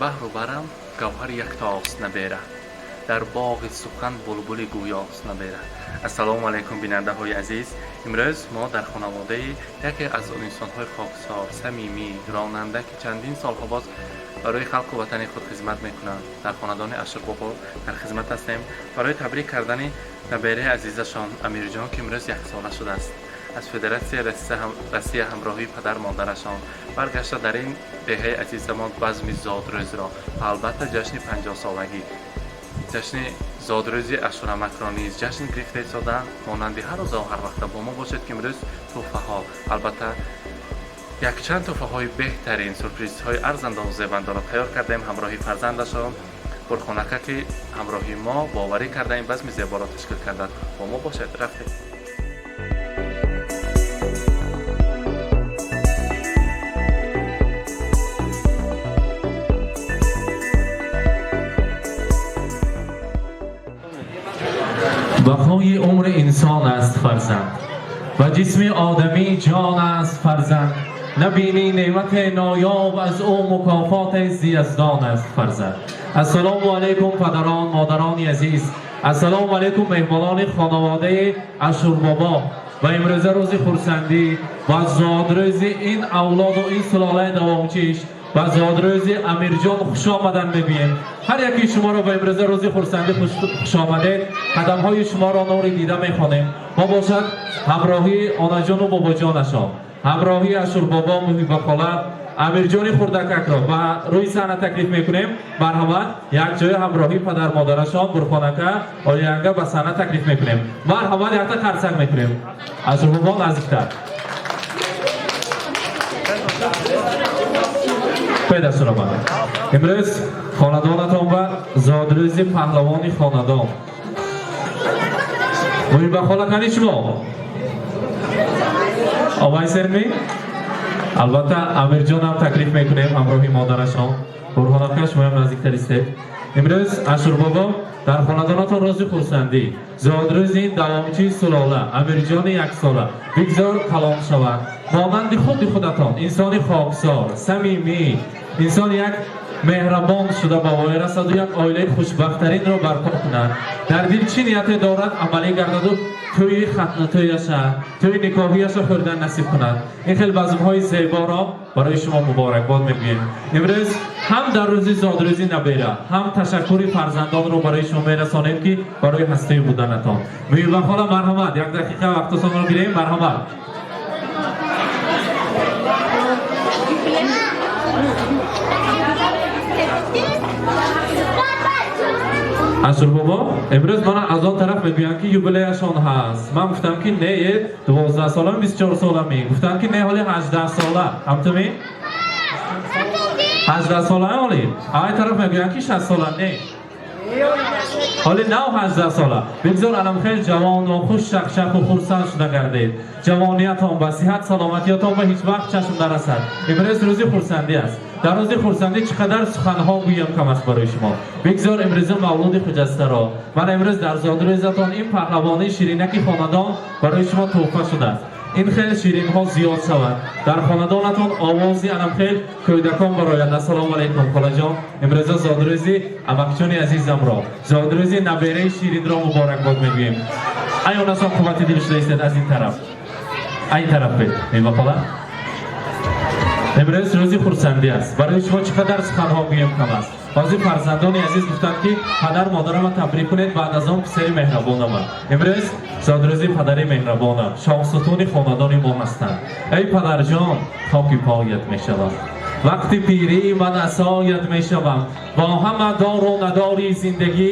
Баҳру барам гавҳари яктост набера, дар боғи сухан булбули гӯёст набера. Ассалому алайкум, бинандаҳои азиз. Имрӯз мо дар хонаводаи яке аз инсонҳои хоксор, самимӣ, ронанда, ки чандин солҳо боз барои халқу ватани худ хизмат мекунанд, дар хонадони Ашурбобо дар хизмат ҳастем барои табрик кардани набераи азизашон Амирҷон, ки имрӯз яксола шудааст. Аз Федератсияи Россия ҳамроҳии падар модарашон баргашта, дар ин деҳаи азизамон базми зодрӯзро ва албатта ҷашни 50-солагӣ, ҷашни зодрӯзи Ашурамакро низ ҷашн гирифта истоданд. Монанди ҳар рӯзаву ҳар вақта бо мо бошед, ки имрӯз тӯҳфаҳо, албатта якчанд тӯҳфаҳои беҳтарин, сюрпризҳои арзандаву зебандаро тайёр кардаем ҳамроҳи фарзандашон Бурхонака, ки ҳамроҳи мо боварӣ карда ин базми зеборо ташкил карданд. Бо мо бошед, рафтем. Бақои умри инсон аст фарзанд ва ҷисми одамӣ ҷон аст фарзанд. Набинӣ неъмати ноёб аз ӯ, мукофоти зияздон аст фарзанд. Ассалому алайкум, падарон, модарони азиз. Ассалому алайкум, меҳмонони хонаводаи Ашурбобо. Ва имрӯза рӯзи хурсандӣ ва зодрӯзи ин авлоду ин сулолаи давомчиш ва зодрӯзи Амирҷон хушомадан мегӯем. Ҳар яки шуморо ба имрӯза рӯзи хурсандӣ хушомадед. Қадамҳои шуморо нури дида мехонем. Мо бошад ҳамроҳии онаҷону бобоҷонашон, ҳамроҳии Ашурбобо, Муҳибахола, Амирҷони хурдакакро ба рӯи саҳна таклиф мекунем. Марҳамат, якҷоя ҳамроҳии падар модарашон, Бурхонака, Олиянга ба саҳна таклиф мекунем. Марҳамат, якта қарсак мекунем. Ашурбобо, наздиктар. Педасуромад. Имрӯз хонадонатон ба зодрӯзи паҳлавони хонадон. Муҳибахола, кани шумо? Овайсерми? Албатта, Амирҷонам таклиф мекунем ҳамроҳи модарашон. Бурҳонака, шумоям наздиктар истед. Имрӯз, Ашурбобо, дар хонадонатон рӯзи хурсандӣ, зодрӯзи давомчии сулола Амирҷони яксола. Бигзор калон шавад монанди худи худатон, инсони хоксор, самимӣ, инсони як меҳрабон шуда ба воя расаду як оилаи хушбахттаринро барпо кунад. Дар дил чӣ нияте дорад, амалӣ гардаду тӯи хатнатӯяша, тӯи никоҳияша хӯрдан насиб кунад. Ин хел базмҳои зеборо барои шумо муборакбод мегӯем. Имрӯз ҳам дар рӯзи зодрӯзи набера, ҳам ташаккури фарзандонро барои шумо мерасонем, ки барои ҳастаи буданатон. Муҳибахола, марҳамат, як дақиқа вақтатонро гирем, марҳамат. Ашурбобо, имрӯз мана аз он тараф мегӯянд, ки юбилеяшон ҳаст. Ман гуфтам, ки не, 12 солами, 24 солами. Гуфтанд, ки не, ҳоли 18 сола. Ҳамтуми 18 сола ҳоли. Ай тараф мегӯянд, ки 6 сола. Не, ҳоли нав 18 сола. Бигзор алам хел ҷавону хуш шақшақу хурсанд шуда гардед. Ҷавониятон ба сиҳат, саломатиятон ба ҳеҷ вақт чашм нарасад. Имрӯз рӯзи хурсандӣ аст. Дар рӯзи хурсандӣ чӣ қадар суханҳо гӯям, кам аст барои шумо. Бигзор имрӯза мавлуди хуҷастаро, мана имрӯз дар зодрӯзатон ин паҳлавонии ширинаки хонадон барои шумо тӯҳфа шудааст. Ин хел ширинҳо зиёд шавад, дар хонадонатон овози анам хел кӯдакон барояд. Ассалому алайкум, холаҷон. Имрӯза зодрӯзи амакчони азизамро, зодрӯзи набераи ширинро муборакбод мегӯем. Ай онасон, қуввати дил шуда истед. Аз ин тараф, ай тараф бед, мевахола. Имрӯз рӯзи хурсандӣ аст барои шумо. Чӣ қадар суханҳо гӯем, кам аст. Баъзе фарзандони азиз гуфтанд, ки падар модарама табрик кунед, баъд аз он писари меҳрабонама. Имрӯз зодрӯзи падари меҳрабонам, шоҳсутуни хонадони мо ҳастанд. Эй падарҷон, хоки поят мешавам, вақти пирӣ ман асоят мешавам, бо ҳама дору надори зиндагӣ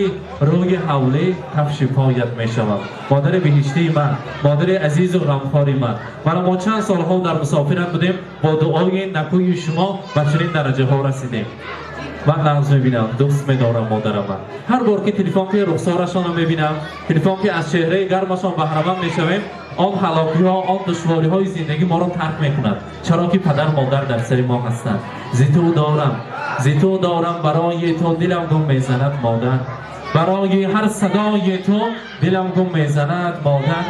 рӯи ҳавлӣ кафши поят мешавам. Модари биҳиштии ман, модари азизу ғамхори ман, мана мо чанд солҳо дар мусофират будем, бо дуои накӯи шумо ба чунин дараҷаҳо расидем. Ман нағз мебинам, дӯст медорам модарама. Ҳар бор ки телефон ки рухсорашонро мебинам, телефон ки аз чеҳраи гармашон баҳраманд мешавем, он ҳалокиҳо, он душвориҳои зиндагӣ моро тарк мекунад, чаро ки падар модар дар сари мо ҳастанд. Зи ту дорам, зи ту дорам, барои ту дилам гум мезанад, модар, барои ҳар садои ту дилам гум мезанад, модар.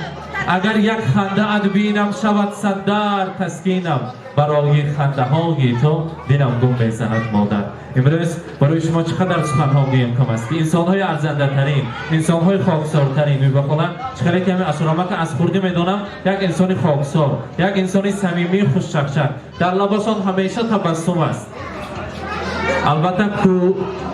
Агар як хандаат бинам, шавад сад дард таскинам. Барои хандаҳои ту дилам гум мезанад модар. Имрӯз барои шумо чӣ қадар суханҳо гӯем кам аст, ки инсонҳои арзандатарин, инсонҳои хоксортарин мебахолам. Чӣ қадар ки ҳамин Ашурамака аз хурдӣ медонам, як инсони хоксор, як инсони самимии хушчақчақ, дар лабашон ҳамеша табассум аст. Албатта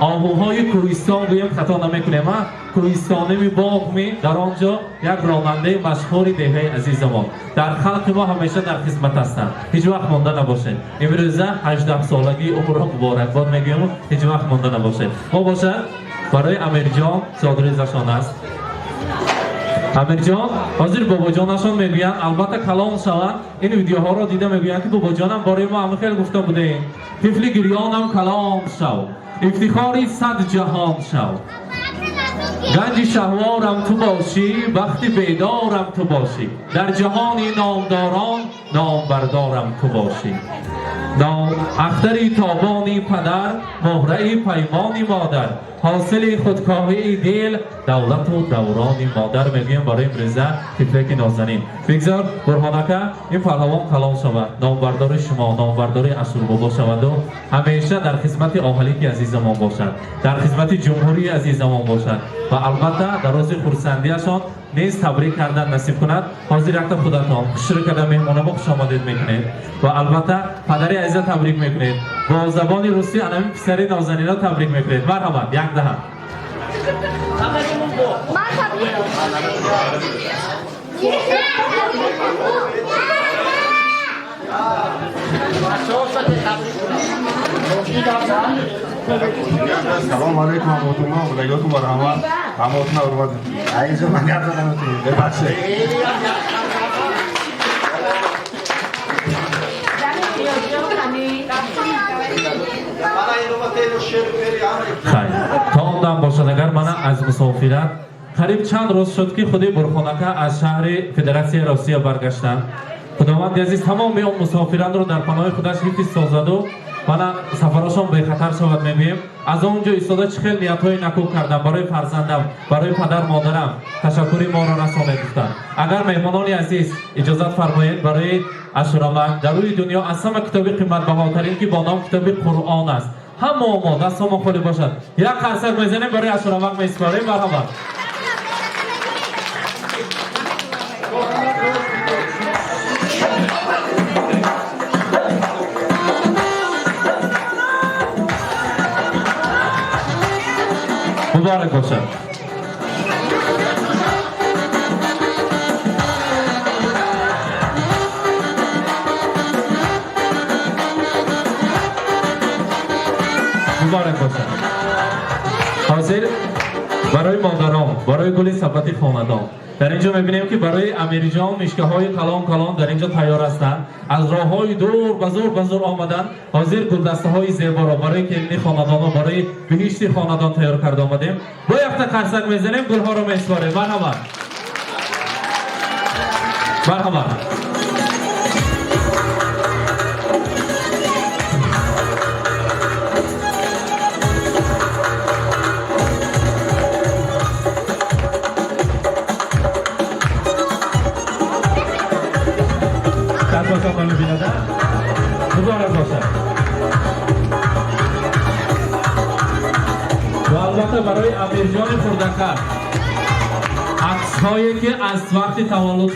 оҳуҳои кӯҳистон гӯем хато намекунем, а кӯҳистоними боғми дар он ҷо як ронандаи машҳури деҳаи азизамон дар халқи мо ҳамеша дар хизмат ҳастанд. Ҳеҷ вақт монда набошед. Имрӯза 18 солагии умрро муборакбод мегӯему ҳеҷ вақт монда набошед. Мо бошад барои Амирҷон зодрӯзашон аст. Амирҷон ҳозир бобоҷонашон мегӯянд, албатта калон шаванд, ин видеоҳоро дида мегӯянд, ки бобоҷонам бораи мо ҳама хел гуфта будем: тифли гирёнам калон шав, ифтихори сад ҷаҳон шав, ганҷи шаҳворам ту бошӣ, бахти бедорам ту бошӣ, дар ҷаҳони номдорон номбардорам ту бошӣ, ахтари тобони падар, муҳраи паймони модар, ҳосили худкоҳии дил, давлату даврони модар. Мегӯем барои имрӯза тифлеки нозанин. Бигзор Бурҳонака ин паҳлавон калон шавад, номбардори шумо, номбардори Ашурбобо шаваду ҳамеша дар хизмати оҳалики азизамон бошад, дар хизмати ҷумҳурии азизамон бошад ва албатта дар рӯзи хурсандиашон низ табрик кардан насиб кунад. Ҳозир якта худатон хушрӯ карда меҳмонамо хушомадед мекунед ва албатта падари азиза табрик мекунед. Бо забони русӣ анамин писари нозанино табрик мекунед. Марҳамат, як даҳан. Ман табрик. Салом алейкум, ҳамотума, омадагиотун марҳамат. Ҳамотуна ҳурмат. Айзо ман гап задам, бебахшед. Хайр, то он дам бошад, агар мана аз мусофират қариб чанд рӯз шуд, ки худи Бурхонака аз шаҳри Федератсияи Россия баргаштанд. Худованди азиз тамоми он мусофиранро дар паноҳи худаш ҳифз созаду мана сафарошон бехатар шавад мегӯем. Аз он ҷо истода чӣ хел ниятҳои накӯ кардам барои фарзандам, барои падар модарам, ташаккури моро расонед гуфтанд. Агар меҳмонони азиз иҷозат фармоед, барои Ашурамак дар рӯи дунё аз ҳама китоби қиматбаҳотарин, ки бо ном китоби Қуръон аст, ҳама мо дастҳомо холӣ бошад, як қарсак мезанем, барои Ашурамак месупорем. Марҳамат. Муборак бошад. Муборак бошад. Ҳозир барои модарон, барои гули сабати хонадон дар инҷо мебинем, ки барои Амирҷон мишкаҳои калон калон дар инҷо тайёр ҳастанд. Аз роҳҳои дур ба зур омаданд. Ҳозир гулдастаҳои зеборо барои келини хонадонҳо, барои биҳишти хонадон тайёр карда омадем. Бо якта қарсак мезанем, гулҳоро месупорем. Марҳамат, марҳамат. Дастбошон бинада. Муборак бошад. Ва албатта барои Амирҷони хурдака аксҳое, ки аз вақти таваллуд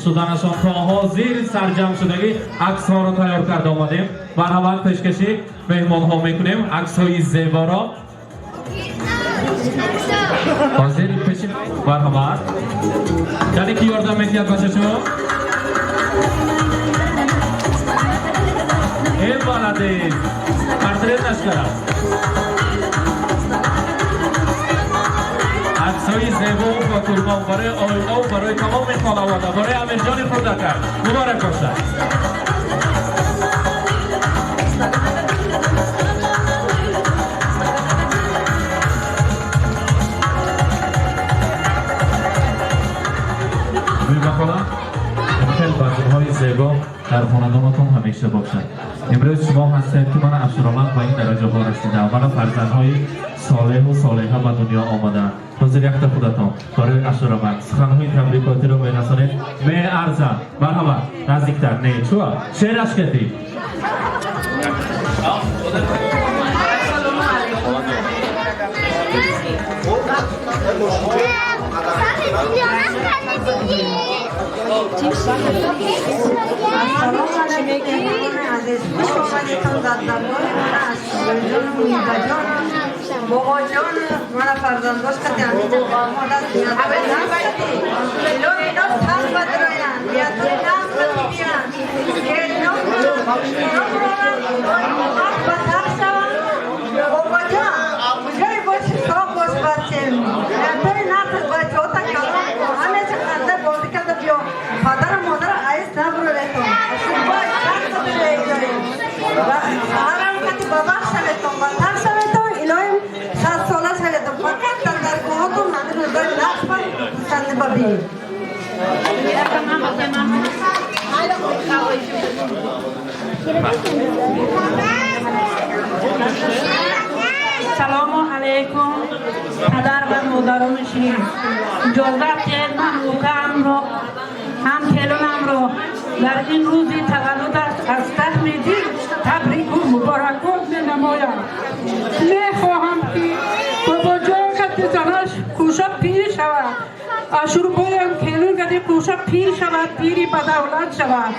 шуданашон то ҳозир сарҷамъшудагӣ аксҳоро тайёр карда омадем. Марҳамат, пешкаши меҳмонҳо мекунем аксҳои зеборо ҳозир пеши. Марҳамат, яъне ки ёрдам медиҳад бачачо. Э, молодец, портрет нашкара. Аксҳои зебову хотирмон барои оилаву барои тамоми хонавода, барои Амирҷони хурдака. Муборак бошад. Бибахола, хеле базмҳои зебо дар хонадонатон ҳамеша бошад. Имрӯз шумо ҳастед, ки мана Абшуромад ба ин дараҷаҳо расидаам, мана фарзандҳои солеҳу солеҳа ба дунё омадаанд. Ҳозир якта худатон барои Ашуромад суханҳои табрикотиро мерасонед, меарзам. Марҳамат, наздиктар. Не, чуа шеъраш кардӣ. Ассалому алайкум, меҳмонони азиз, хуш омадедтон дар даргоҳи мана аз ҷону Муҳибаҷон, бобоҷон, мана фарзандош қати ҳаминҷа омодаст. Илоҳи ино сахт бадроянд, ниятҳои нағз бибиёнд, келино ба тақ шаванд. Бобоҷон, куҷое боши, соғ бош, бачем. Ниятҳои нағз, бачаҳота калон, ҳамеша ханда бозӣ карда биё. Падару модара айс набуроретон. Бош, сахт бибиёед. Ва ҳарам қати бабахт шаветон, ба тақ шаветон, илоҳим 100 сола шаветон. Фақат дар даргоҳотон ҳамин рӯзои нағз ба хусанди бабиед. Салому алайкум, падар ва модарони ширин. Иҷозат диҳед, ман укаамро ҳам келинамро дар ин рӯзи таваллудаш аз таҳми дил табрику муборакбод менамоям. Мехоҳам, ки бобоҷон қадди занаш кӯша пир шавад, ашурбоям келин қади кӯша пир шавад, пири бадавлат шавад,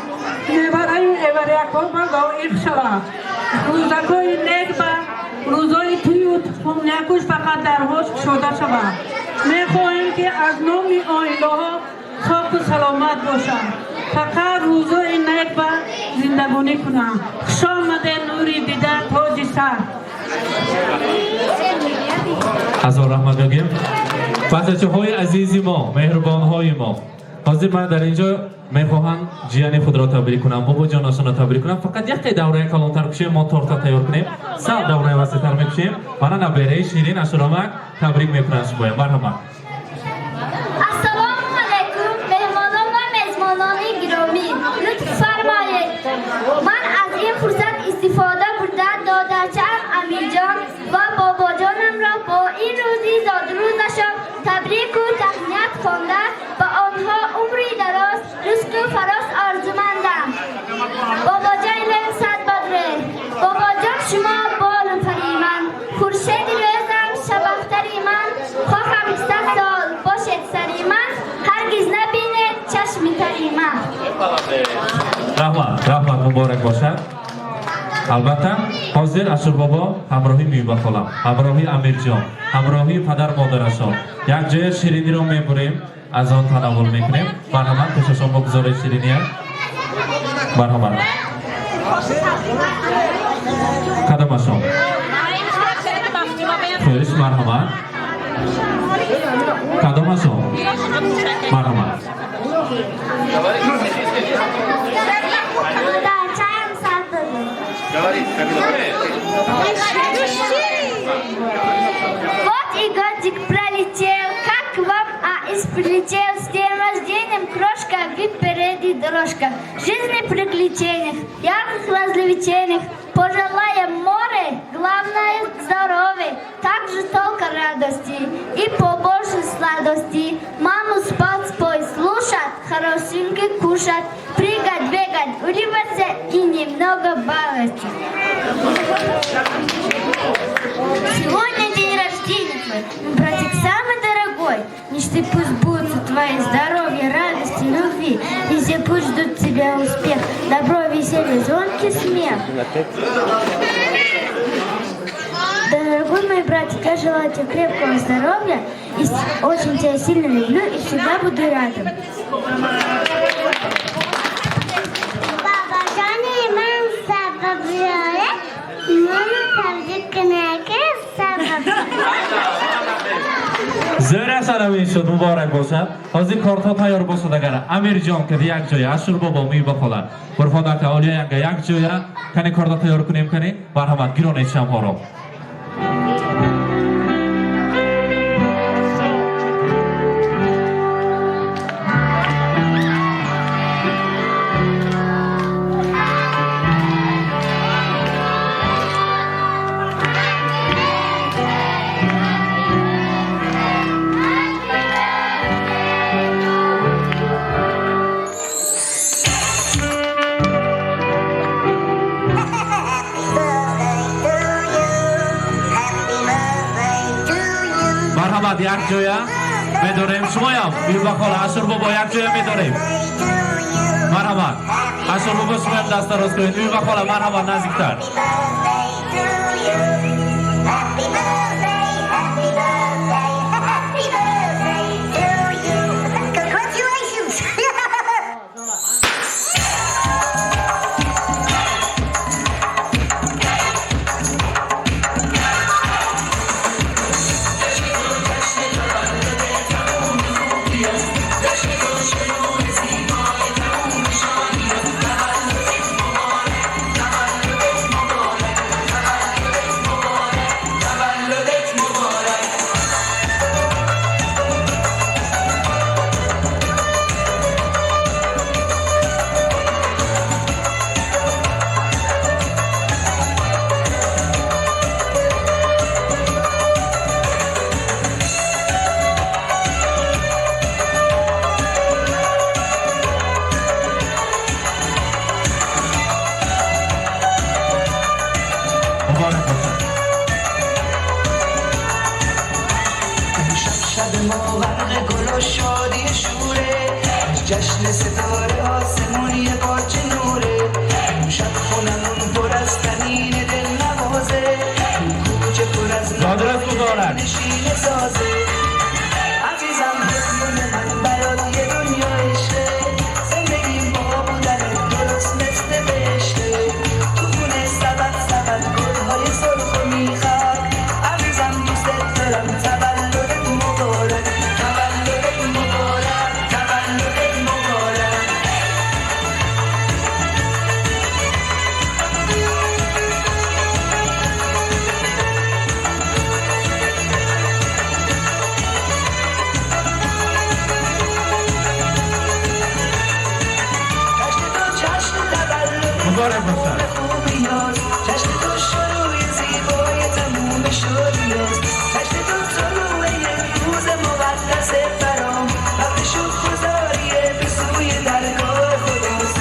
невараю эварякҳо ба лоиқ шавад, рӯзакҳои нек ба рӯзҳои тӯю тухмнякуш фақат дарҳош кушода шавад. Мехоҳем, ки аз номи оилаҳо соқу саломат бошанд, фақат рӯзҳои нек ба зиндагонӣ кунанд. Хушомаде, нури дида, тоҷи сар. Ҳазор раҳмат мегӯем, бачачаҳои азизи мо, меҳрубонҳои мо. Ҳозир ман дар инҷо мехоҳам ҷияни худро табрик кунам, бобоҷонашонро табрик кунам. Фақат якте давраи калонтар кушем, мо торта тайёр кунем, сал давраи васеътар мекушем. Мана набераи ширин Ашуромак табрик мекунам шумоям. Марҳамат. Ассалому алайкум, меҳмонон ва мезмонони гиромӣ. Лутф фармоед. Ман аз ин фурсат истифода бурда, додарчаам Амирҷон ва бобоҷонамро бо ин рӯзи зодрӯзашон табрику таҳният хонда, ба онҳо умри дароз, ризқу фароз орзумандам. Бобоҷон, илм сад бадре. Бобоҷон, шумо болу пари ман, хуршеди рӯзам, шабахтари ман. Хоҳам, 100 сол бошед сари ман, ҳаргиз набинед чашми тари ман. Раҳмат, раҳмат, муборак бошад. Албатта, ҳозир Ашурбобо ҳамроҳи Муҳиба холам, ҳамроҳи Амирҷон, ҳамроҳи падар модарашон якҷоя шириниро мебурем, аз он танаввул мекунем. Марҳамат, пешашон бигузоред шириния. Марҳамат, кадомашон? Хуш, марҳамат, кадомашон? Марҳамат. Додарчаам сад бадре. Вот и годик пролетел, как к вам аист прилетел. С днем рождением, крошка, впереди дорожка. Жизни приключениях, ярких развлечениях. Пожелаем море, главное здоровье, также только радости и побольше сладости. Маму с папой слушать, хорошенько кушать, прыгать, бегать, улыбаться и немного баловаться. Сегодня день рождения твой, мой братик самый дорогой. Мечты пусть сбудутся твои, здоровья, радости, любви. Везде пусть ждут тебя успех, добро, веселье, звонкий смех. Дорогой мой братик, я желаю тебе крепкого здоровья и очень тебя сильно люблю и всегда буду рядом. Бабаҷони ман, сабабёре ману табрик кунед, ки сабаб. Зӯр асаравин шуд, муборак бошад. Ҳозир кортҳо тайёр бошад, агар Амирҷон кади як ҷоя, Ашурбобо, Муҳиба хола, Бурхон ака, Олия янга як ҷоя, кани корта тайёр кунем, кани, марҳамат, гиронед шамҳоро. Марҳамат, як ҷоя медорем. Шумоям, Бибахола, Ашур бобо, як ҷоя медорем. Марҳамат, Ашур бобо, шумоям даст дароз кунед. Бибахола, марҳамат, наздиктар. Happy birthday, happy birthday, happy birthday to you. Congratulations! Муборак бошад. امشب شب ما غرق گل و شادی شوره، جشن ستاره آسمون یه پارچه نوره. امشب خونمون پر از طنین دل نوازه، کوچه پر از زادروز مبارک. نشین سازه. عزیزم مهمون من، برات یه دنیا عشقه، زندگیم با بودنت درست مثل بهشته. تو خونه سبد سبد گلهای سرخ و میخک، عزیزم دوست دارم، تولدت مبارک، تولدت مبارک، تولدت مبارک. جشن تو جشن تولد مبارک باشد. خوبیاست، جشن تو شروع زیبای تموم شادیاست، جشن تو طلوع یک روز مقدس برام، وقت شکرگزاریه به سوی درگاه خداست.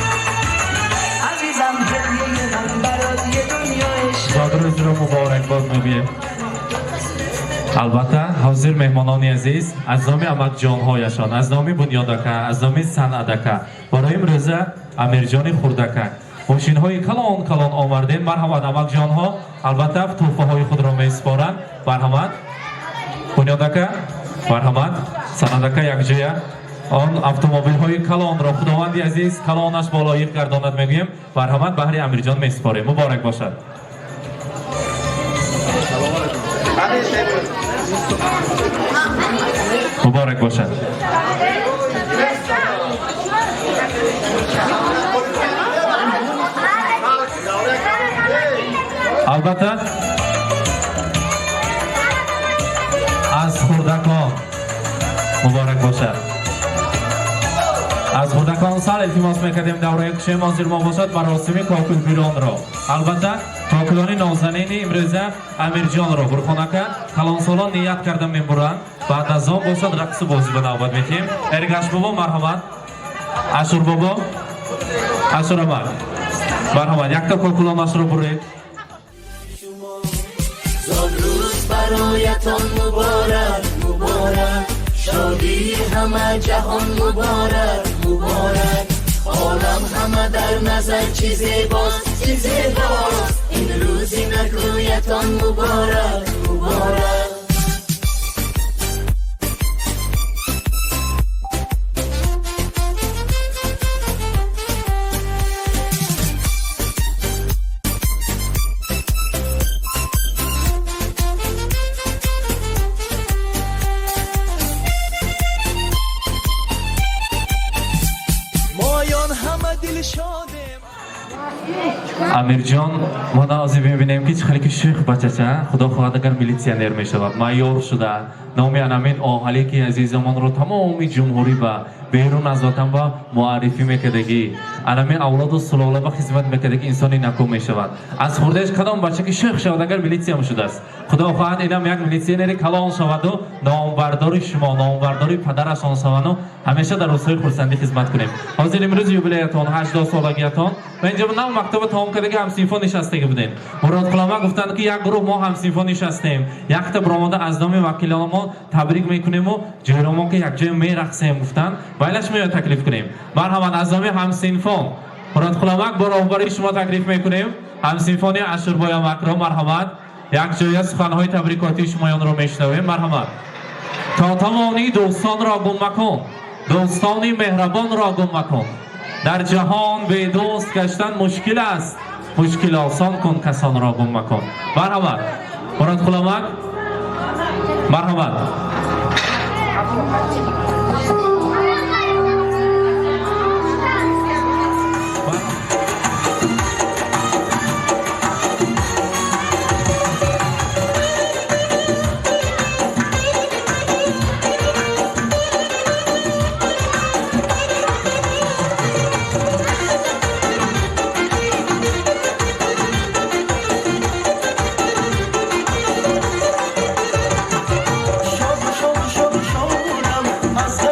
عزیزم هدیه من، برات یه دنیا عشق. Зодрӯзро муборакбод мегӯем. Албатта, ҳозир меҳмонони азиз аз номи амакҷонҳояшон, аз номи Бунёдака, аз номи Санъадака барои имрӯза Амирҷони хурдакак мошинҳои калон калон овардем. Марҳамат, амакҷонҳо албатта тӯҳфаҳои худро месупоранд. Марҳамат, Бунёдака, марҳамат, Санъадака, якҷоя он автомобилҳои калонро Худованди азиз калонаш болоиқ гардонад мегӯем. Марҳамат, баҳри Амирҷон месупорем. Муборак бошад. Муборак бошад. Албатта, аз хурдакон муборак бошад. Аз хурдакон сал илтимос мекардем, давраи кушем. Ҳозир мо бошад маросими кокулбиронро, албатта кокулони нозанини имрӯза Амирҷонро Бурхонака калонсолон ният карда мебуранд. Баъд аз он бошад рақсу бозӣ ба навбат метиҳем. Эргаш бобо, марҳамат, Ашур бобо, Ашур амак, марҳамат, якта кокулонашро буред. روز برایتان مبارک مبارک، شادی همه جهان مبارک مبارک. عالم همه در نظر چی زیباست، چی زیباست. این روزی نکویتان مبارک مبارک. مایان همه دل شادیم. Амирҷон, мо ҳозир мебинем, ки чӣ хеле ки шӯх бачача. Худо хоҳад, агар милитсионер мешавад, майор шуда, номи анамин оҳале ки азизамонро тамоми ҷумҳурӣ ба Берун аз ватан ба муаррифӣ мекардагӣ, алами авлоду сулола ба хизмат мекардагӣ инсони наку мешавад. Аз хурдааш кадом бача ки шех шавад, агар милитсия шудааст, худо хоҳад, инам як милитсионери калон шаваду номбардори шумо, номбардори падарашон шавану ҳамеша дар рӯзҳои хурсандӣ хизмат кунем. Ҳозир имрӯз юбилеятон, 80 солагиятон, ва инҷа нав мактаба тамом кардаги ҳамсинфон нишастагӣ будем. Муродқулама гуфтанд, ки як гурӯҳ мо ҳамсинфон нишастем, якта биромада аз номи вакилонамон табрик мекунему ҷойромон ки якҷоя мерақсем гуфтанд. Вайлаш меояд, таклиф кунем. Марҳамат, аз номи ҳамсинфон Муродқуламак бо роҳбарии шумо таклиф мекунем ҳамсинфони Ашурбоямакро. Марҳамат, якҷоя суханҳои табрикотии шумоёнро мешунавем. Марҳамат. То тавонӣ, дӯстонро гум макун, дӯстони меҳрабонро гум макун. Дар ҷаҳон бедӯст гаштан мушкил аст, мушкил осон кун, касонро гум макун. Марҳамат, Муродқуламак, марҳамат. Шод, шод, шод, шодам аз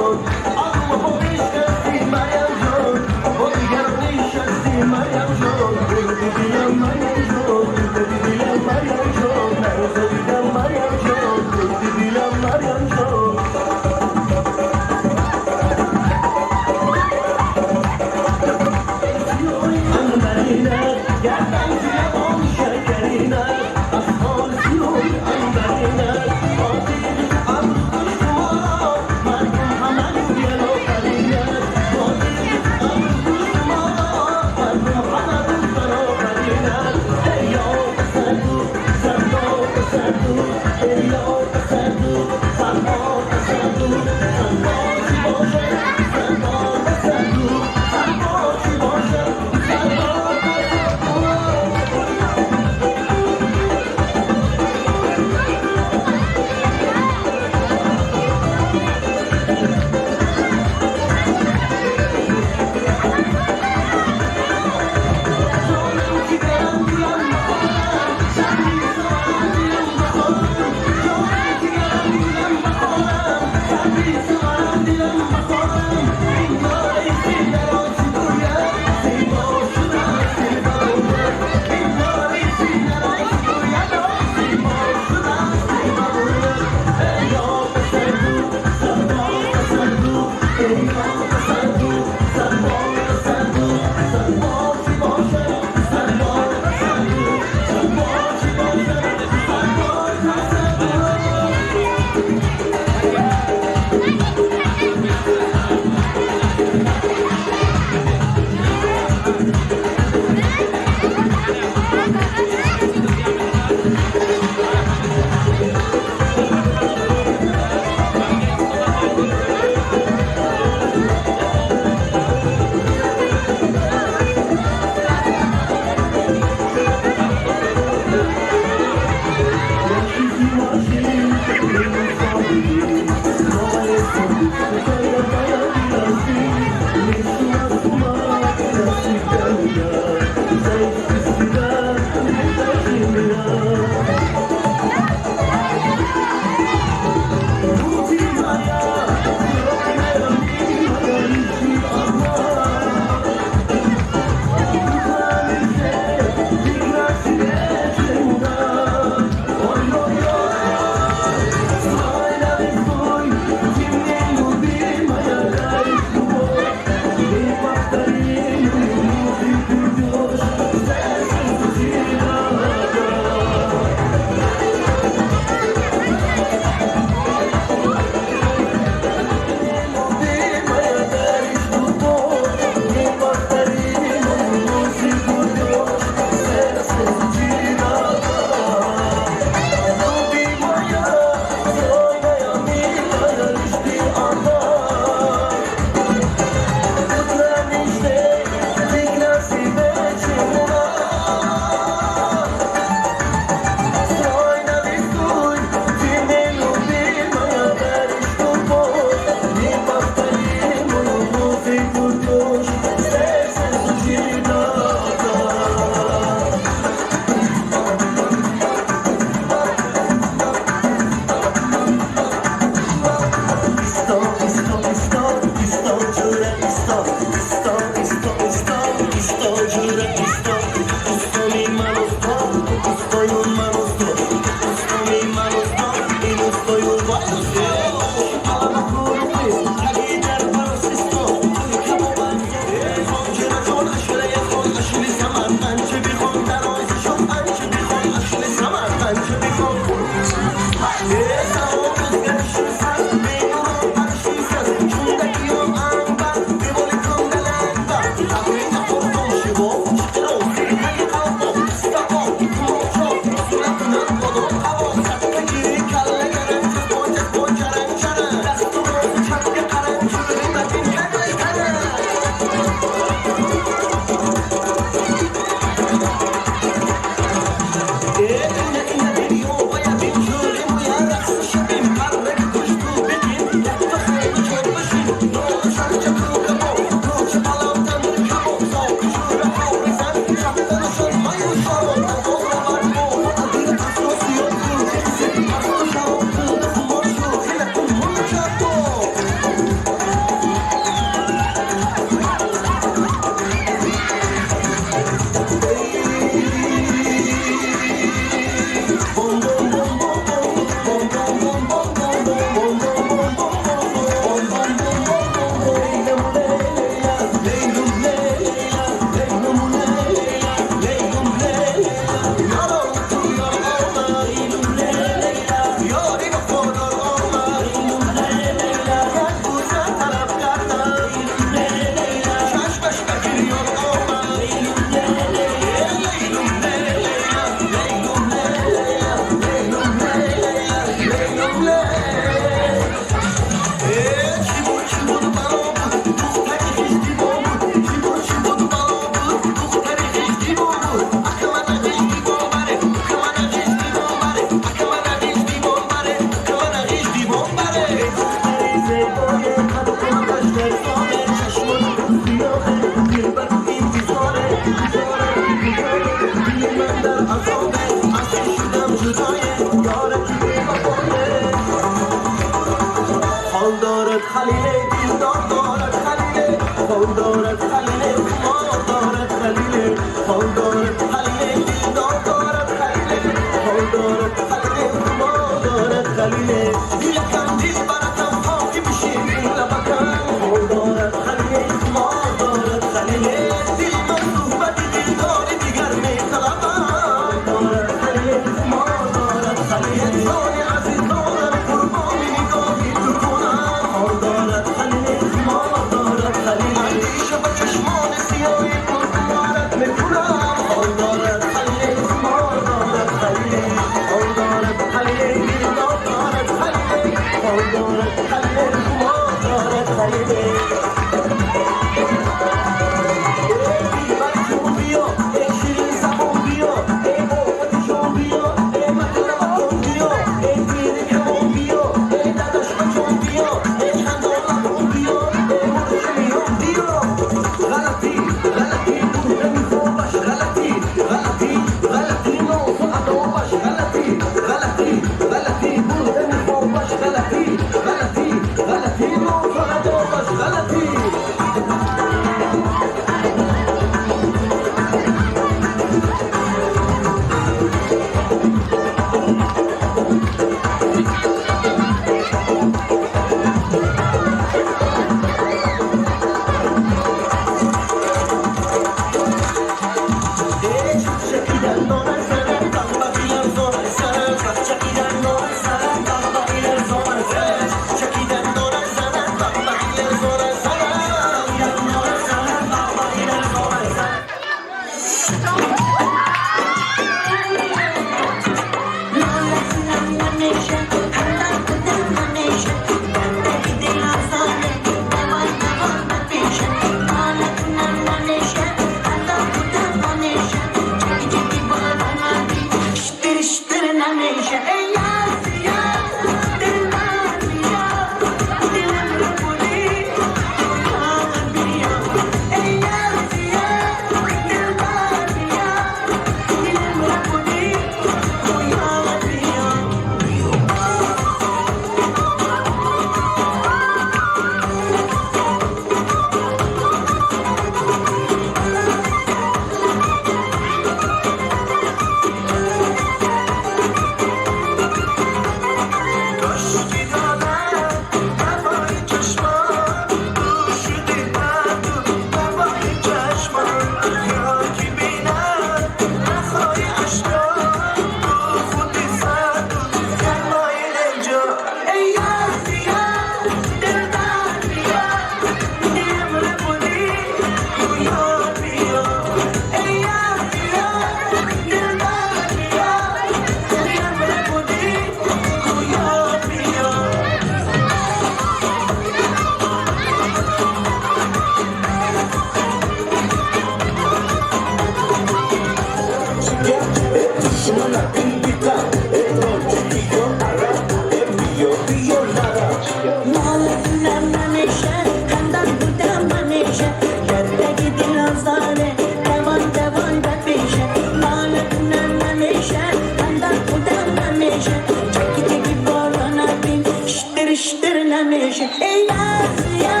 میشه. ای بیا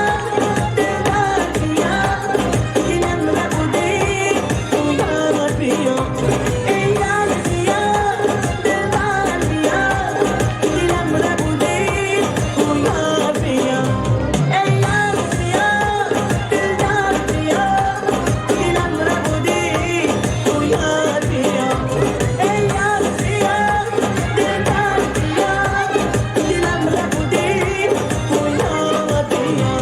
دلبر بیا، دلم ربوده تو یار بیا. ای یار بیا دلبر بیا، دلم ربوده تو یار بیا. ای یار بیا دلدار بیا، دلم ربوده تو یار بیا. ای یار بیا دلدار بیا، دلم ربوده تو یار بیا.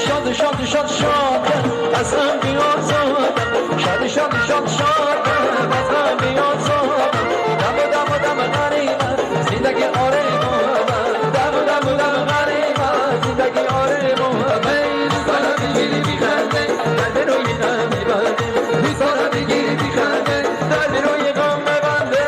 شاد شاد شاد شاد از هم بیازادم، شاد شاد شاد شاد از هم بیازادم. دم دم دم غریبم زندگی آره محبت، دم دم دم غریبم زندگی آره محبت. دوستارم میگیری میخنده در به روی غم میبنده، دوستارم میگیری میخنده در به روی غم میبنده.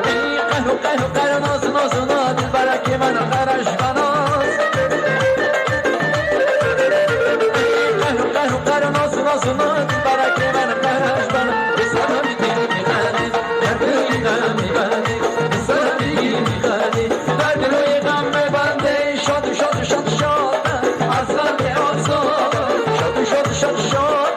ای قهر و قهر و قهر و ناز ناز و ناز، دلبرک من قرش بناز. ای قهر و قهر و قهر و ناز ناز و ناز، دلبرک من قرش بناز. به سرم میگیری میخندی در به روی غم میبندی، به سرم میگیری میخندی در به روی غم میبندی. شاد شاد شاد شاد از غم بیازاد، شاد شاد شاد شاد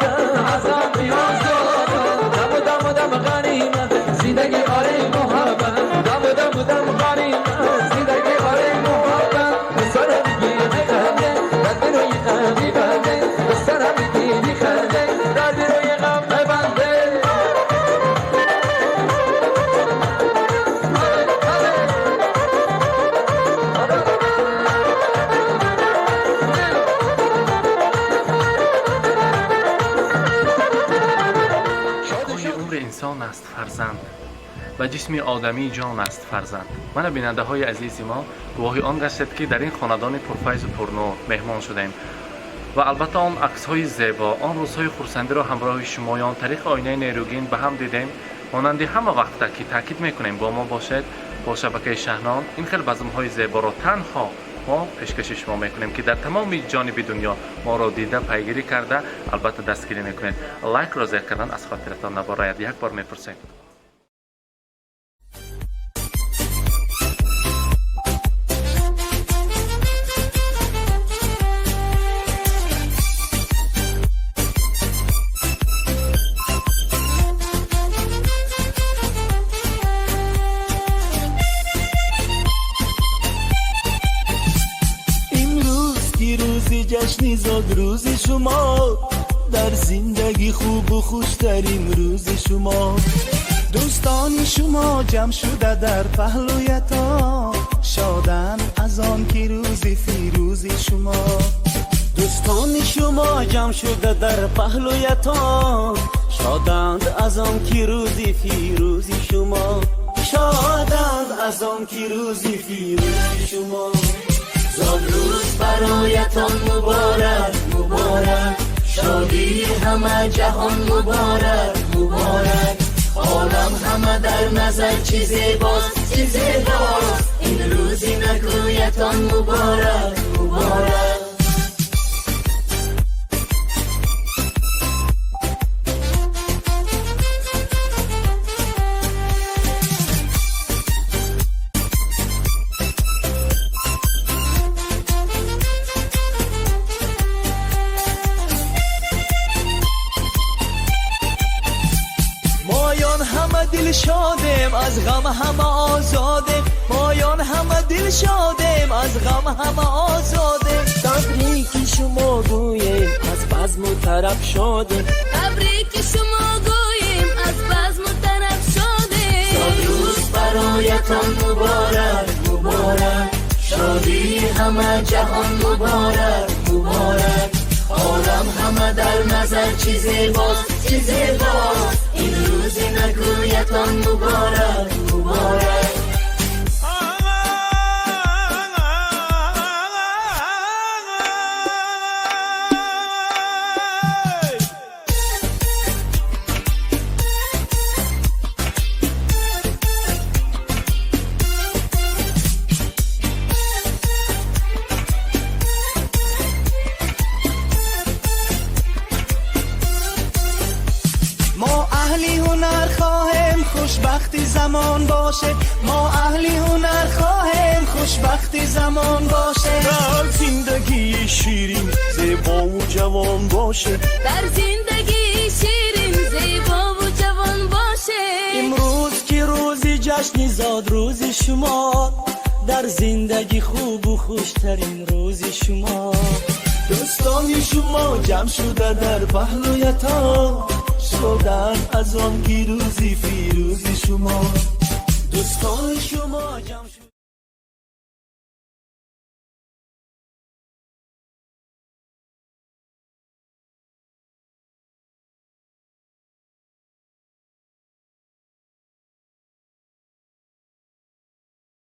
از غم بیازاد. دم و دم و دم غریبم زندگی آره محبت، دم و دم و دم غریبم زندگی آره محبت. به سرم میگیری میخنده در به روی غم میبنده، به سرم میگیری میخنده در به روی غم میبنده. Шукӯҳи умри инсон аст фарзанд ва ҷисми одамӣ ҷон аст фарзанд. Мана бинандаҳои азизи мо гувоҳи он гаштед, ки дар ин хонадони пурфайзу пурнур меҳмон шудаем ва албатта он аксҳои зебо, он рӯзҳои хурсандиро ҳамроҳи шумоён тариқи оинаи нерӯгин ба ҳам дидем. Монанди ҳама вақта ки таъкид мекунем, бо мо бошед, бо шабакаи Шаҳнон. Ин хел базмҳои зеборо танҳо мо пешкаши шумо мекунем, ки дар тамоми ҷониби дунё моро дида, пайгирӣ карда, албатта дастгирӣ мекунед. Лайкро зер кардан аз хотиратон набарояд. Як бор мепурсем. امروز که روز جشن زادروز شما، در زندگی خوب و خوشترین روز شما. دوستان شما جمع شده در پهلویتان، شادن از آن که روز فیروز شما. دوستان شما جمع شده در پهلویتان، شادند از آن که روز فیروز شما، شادند از آن که روز فیروز شما. زادروز برایتان مبارک مبارک، شادی همه جهان مبارک مبارک. عالم همه در نظر چی زیباست چی زیباست، این روزی نکویتان مبارک مبارک. Дилшодем, аз ғам ҳама озодем, моён ҳама дилшодем, аз ғам ҳама озодем. Табрики шумо гӯем, аз базму тараб шодем. Табрики шумо гӯем, аз базму тараб шодем. Рӯз бароятон муборак, муборак, шодии ҳама ҷаҳон муборак, муборак. Олам ҳама дар назар чӣ зебост, чӣ зебост. Ин рӯзи накӯятон муборак, муборак. Мо аҳли ҳунар хоҳем, хушбахти замон боше. Мо аҳли ҳунар хоҳем, хушбахти замон боше. Дар зиндагии ширин, зебову ҷавон боше. Дар зиндагии ширин, зебову ҷавон боше. Имрӯз ки рӯзи ҷашни зодрӯзи шумо, дар зиндагӣ хубу хуштарин рӯзи шумо. Дӯстони шумо ҷамъ шуда дар паҳлӯятон шоданд аз он ки рӯзи фирӯзи шумо. Дӯстони шумо ҷамъ шуда.